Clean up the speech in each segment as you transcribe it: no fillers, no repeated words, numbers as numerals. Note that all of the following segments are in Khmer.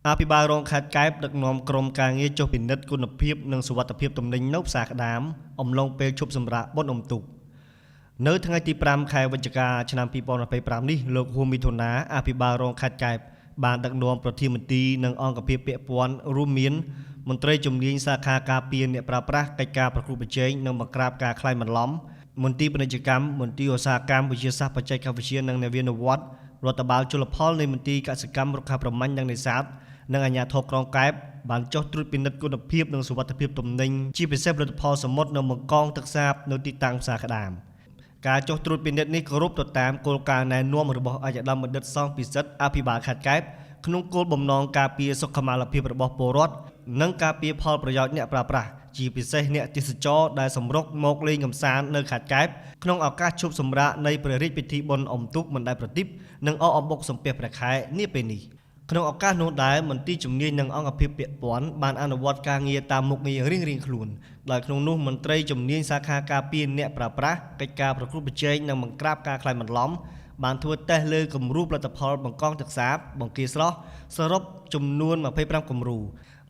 អភិបាលរងខេត្តកែបដឹកនាំក្រុមការងារចុះពិនិត្យគុណភាពនិងសុវត្ថិភាពទំនិញនៅផ្សារក្តាមអំឡុងពេលឈប់សម្រាកបុណ្យអុំទូកនៅថ្ងៃទី5ខែវិច្ឆិកាឆ្នាំ2025នេះលោកហ៊ួមិថុនាអភិបាលរងខេត្តកែបបានដឹកនាំប្រធានមន្ទីរនិងអង្គភាពពាក់ព័ន្ធរួមមានមន្ត្រីជំនាញសាខាការពារអ្នកប្រើប្រាស់កិច្ចការប្រកួតប្រជែងនិងបង្ក្រាបការក្លែងបន្លំមន្ទីរពាណិជ្ជកម្មមន្ទីរឧស្សាហកម្មវិទ្យាសាស្ត្របច្ចេកវិទ្យានិងនវានុវត្តន៍រដ្ឋបាលជលផលនៃមន្ទីរកសិកម្មរុក្ខាប្រមាញ់និងនេសាទនិងអាជ្ញាធរក្រុងកែបបានចុះត្រួតពិនិត្យគុណភាពនិងសុវត្ថិភាពទំនិញជាពិសេសផលិតផលសមុទ្រនៅបង្កងទឹកសាបនៅទីតាំងផ្សារក្តាមការចុះត្រួតពិនិត្យនេះគោរពទៅតាមគោលការណ៍ណែនាំរបស់អាយដាមបណ្ឌិតសង្ឃពិសិដ្ឋអភិបាលខេត្តកែបក្នុងគោលបំណងការពារសុខុមាលភាពរបស់ពលរដ្ឋនិងការពារផលប្រយោជន៍អ្នកប្រើប្រាស់ជាពិសេសអ្នកទេសចរដែលសម្រុកមកលេងកម្សាន្តនៅខេត្តកែបក្នុងឱកាសឈប់សម្រាកនៃព្រះរាជពិធីបុណ្យអុំទូកបណ្ដែតប្រទីបនិងអកអំបុកសំពះព្រះខែនាពេលនេះក្នុងឱកាសនោះដែរមន្ទីរជំនាញនិងអង្គភាពពាក់ព័ន្ធបានអនុវត្តការងារតាមមុខងាររៀងៗខ្លួនដោយក្នុងនោះមន្ត្រីជំនាញសាខាការពារអ្នកប្រើប្រាស់កិច្ចការប្រកួតប្រជែងនិងបង្ក្រាបការក្លែងបន្លំបានធ្វើតេស្តលើគំរូផលិតផលបង្កងទឹកសាបបង្គាស្រស់សរុបចំនួន25គំរូ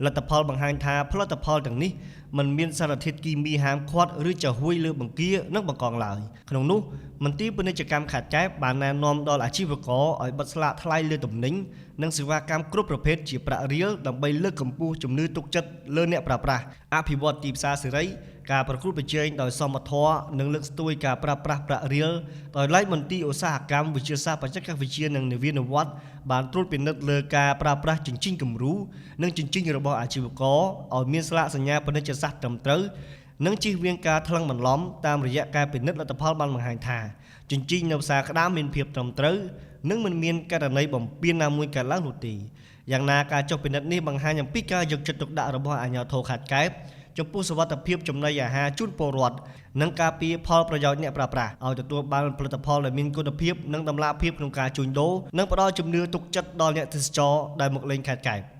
លទ្ធផលបង្ហាញថាផលិតផលទាំងនេះមិនមានសារធាតុគីមីហាមឃាត់ឬចំហួយលើបង្គានិងបង្កងឡើយក្នុងនោះមន្ទីរពាណិជ្ជកម្មខេត្តកែបបានណែនាំដល់អាជីវករឲ្យបិទស្លាកថ្លៃលើទំនិញនិងសេវាកម្មគ្រប់ប្រភេទជាប្រាក់រៀលដើម្បីលើកកម្ពស់ជំនឿទុកចិត្តលើអ្នកប្រើប្រាស់អភិវឌ្ឍទីផ្សារសេរីការប្រកួតប្រជែងដោយសមធម៌និងលើកស្ទួយការប្រើប្រាស់ប្រាក់រៀលដោយឡែកមន្ទីរឧស្សាហកម្មវិទ្យាសាស្ត្របច្ចេកវិទ្យានិងនវានុវត្តន៍បានត្រួតពិនិត្យលើការប្រើប្រាស់ជញ្ជីងគំរូនិងជញ្ជីងរបស់អាជីវករឲ្យមានស្លាកសញ្ញាពាណិជ្ជសាស្ត្រត្រឹមត្រូវនិងជៀសវាងការថ្លឹងបន្លំតាមរយៈការពិនិត្យលទ្ធផលបានបង្ហាញថាជញ្ជីងនៅផ្សារក្តាមមានភាពត្រឹមត្រូវនិងមិនមានករណីបំពានណាមួយកើតឡើងនោះទេយ៉ាងណាការចុះពិនិត្យនេះបង្ហាញអំពីការយកចិត្តទុកដាក់របស់អាជ្ញាធរខេត្តកែបចំពោះសុវត្ថិភាពចំណីអាហារជូនពលរដ្ឋនិងការពារផលប្រយោជន៍អ្នកប្រើប្រាស់ឲ្យទទួលបានផលិតផលដែលមានគុណភាពនិងតម្លាភាពក្នុងការជួញដូរនិងផ្ដល់ជំនឿទុកចិត្តដល់អ្នកទេសចរដែលមកលេងខេត្តកែប។